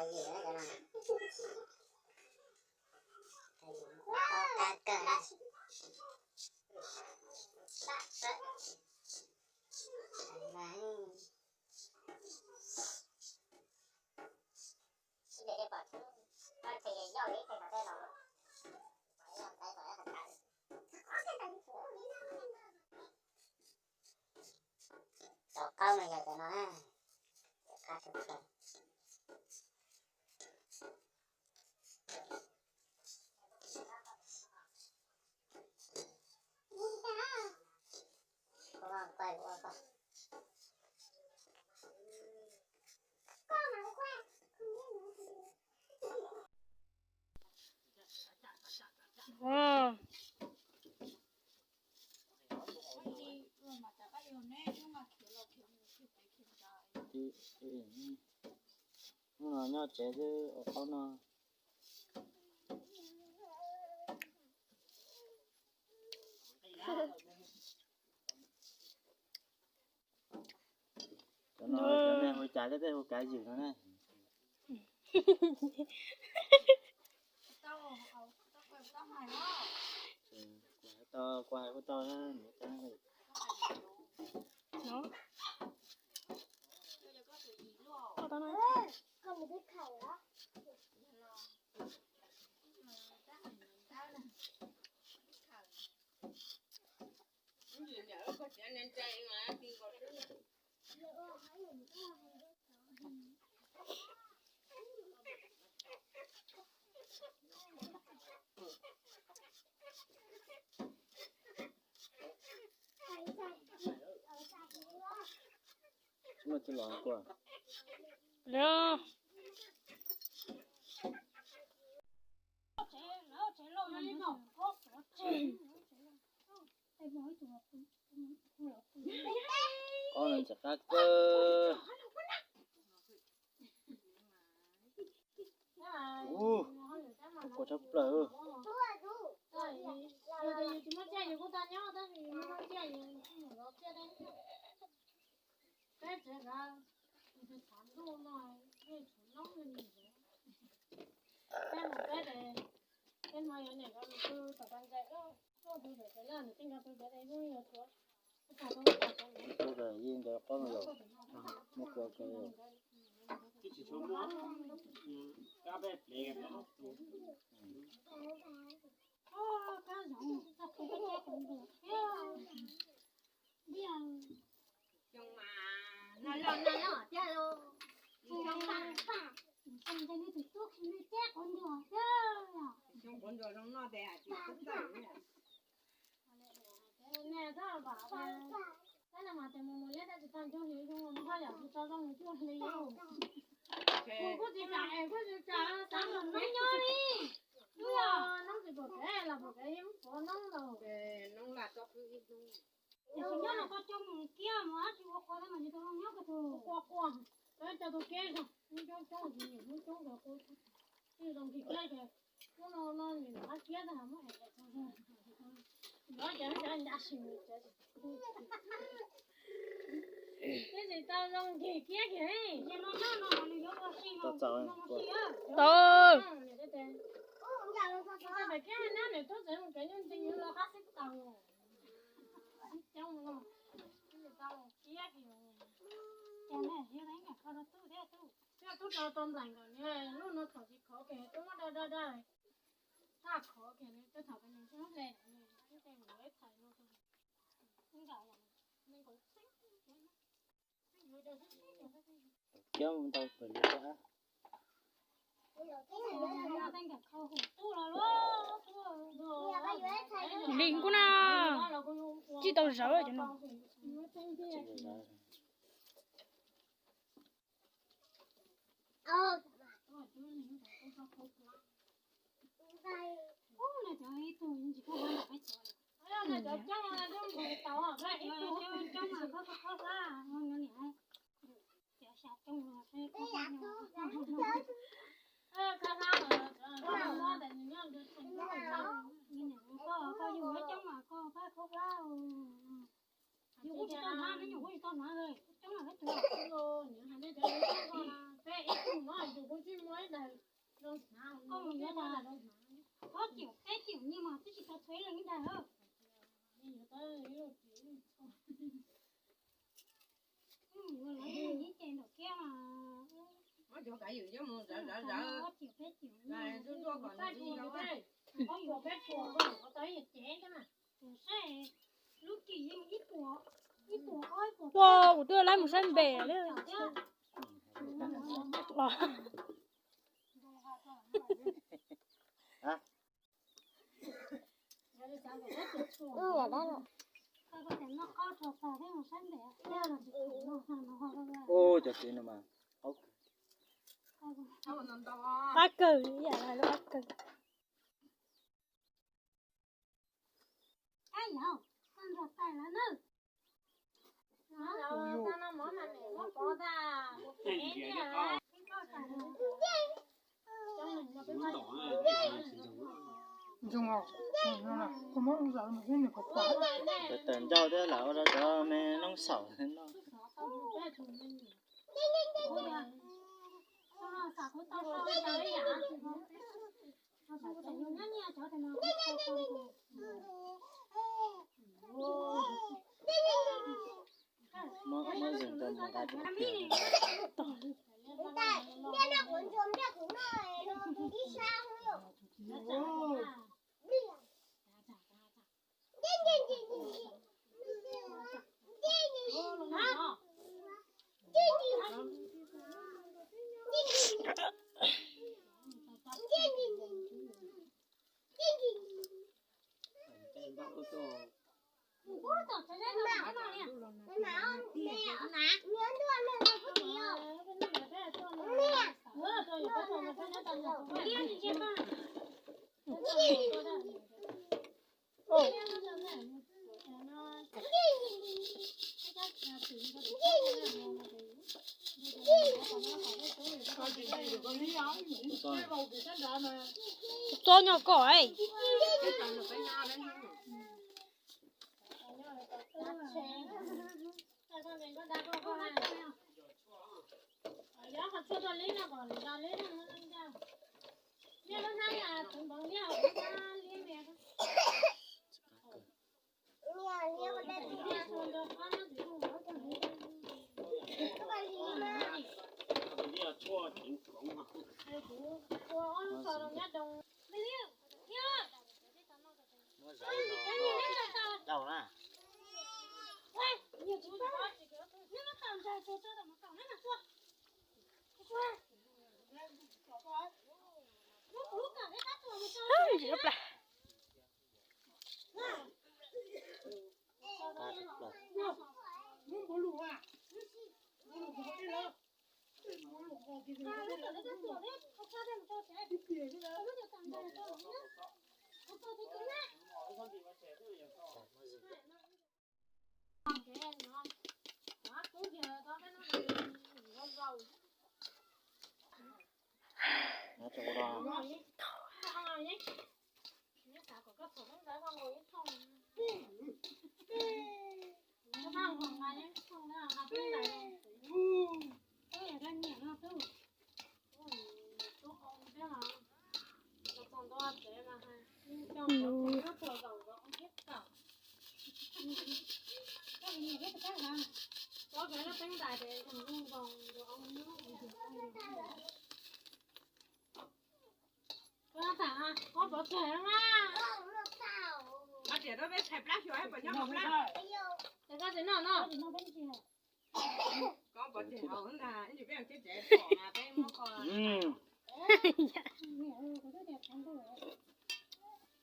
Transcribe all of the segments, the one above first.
Qab kawg na. Cov qaub no yog cov no na, cov qab kawg. Hnub no nyob tsev xwb ua qaub no. Cov no cov neeg hu cas thiab peb hu kav ywm no ne. Kuv hais kuj tau, kuv hais kuj tau na. Tsis muaj tsis los kua. Qaub no ntxim qab kawg. Ua tshaj plaws. Yeej ntawd qaub no yom, muab kua kawg. Kuv kuj tsis kam es kuj tsis kam xav mus noob nyob li. Wb yog noob tsis pom kev los pom kev yeej pov noob los. Ces tsis nyob los koj coj mus kiab mus dab tsi ua qhua tab mas tsis tau zoo nyob koj tus qua qua. Peb coj tus kiab zog, coob coob tsis nyiam hnub coob cov qub. Tij zoo nkig kiab ces hnub no no nim no qab kiab tag muab es es tag zog. Nov ces ncav sis Tib tsis tau zoo nkig kiab kiag. Tau txaus. Tau. Kiab nab nws tub txawm mus kev nyuj nti los qab xib taus. Coob no. Tib tsis tau kiab kiag. Tub rau tau nplaim nkaus niag lub no thaum tsis khov kiag tub muab da da da. Thaj khov kiag tub thaum kawg nws tub hle. Kiab ntau pem li. Li nkuj na, tsis tau zawv cov no. Yus kuj tsis tau hnav, me nyuam kuj tsis tau hnav li, coob na peb tuaj. Peb ib tug no yus kuj tsis muaj. Ob cim peb cim nyiaj mas twb tsis tau txhua ib leeg ib daig. Ua, kuv twb laib mus saib npem li. Ub, cov txiv no mas qab kawg, ib yam li lub qab kawg. Tawm ncauj thiab lam ua rau cov me noob xaum no. Muab, muab zeeg rau mus nqa rau tiag. Txob nyuag koj es.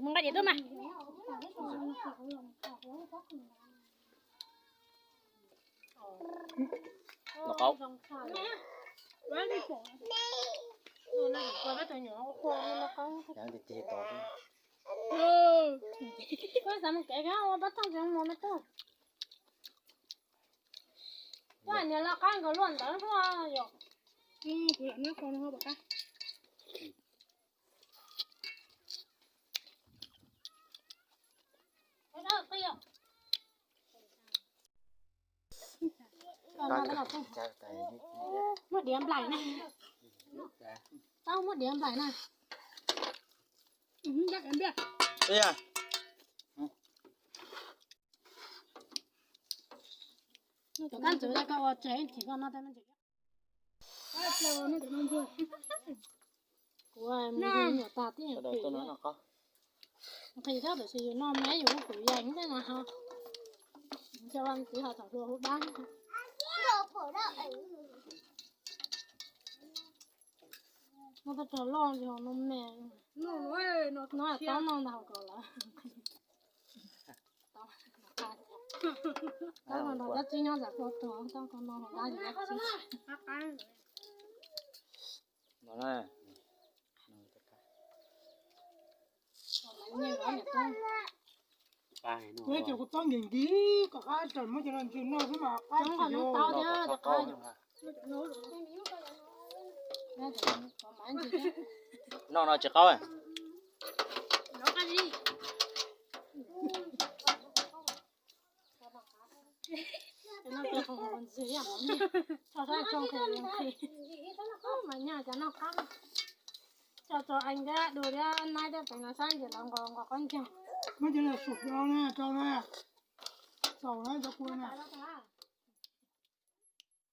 Mus nqa diav tuaj mas. Los qaub. Ceg ceg tos. Koj xav mus kev kab ua pab thooj tsev mus me tub. Koj niag loj qab nkaus luaj ntawd hlua yom. Muab diav nplaim na. Tau muab diav nplaim na. Ib yam. Kab ntxwv koj ua tseg chim koj noj tej me ntsis. Kuv mus nyuam tas tib yam nqhis thiab, tiam sis yus noj me yus kuj pum yees thiab no ho. Cov vaj txiv ho txom hlua hauv dab. Noj tag tog loj yog no me, no tab noj ntag hauv ko lawm. Tab no nrog dab tsi nyob ntawm hlua tuag, tab ko no nrog dab tsi. Ces kuv txob nkim nkim kom qab tawm muab cov no ntsis noj xwb mas qab tsis tau. Noj no tsis qaub. Mas nyaj cov noj qab, tso tso ees thiab dua thiab naib thiab pem no saib ntsis los nqos nqos qab ncaug. Muab cov no sum rau na, rau na, xaus na cov kua na.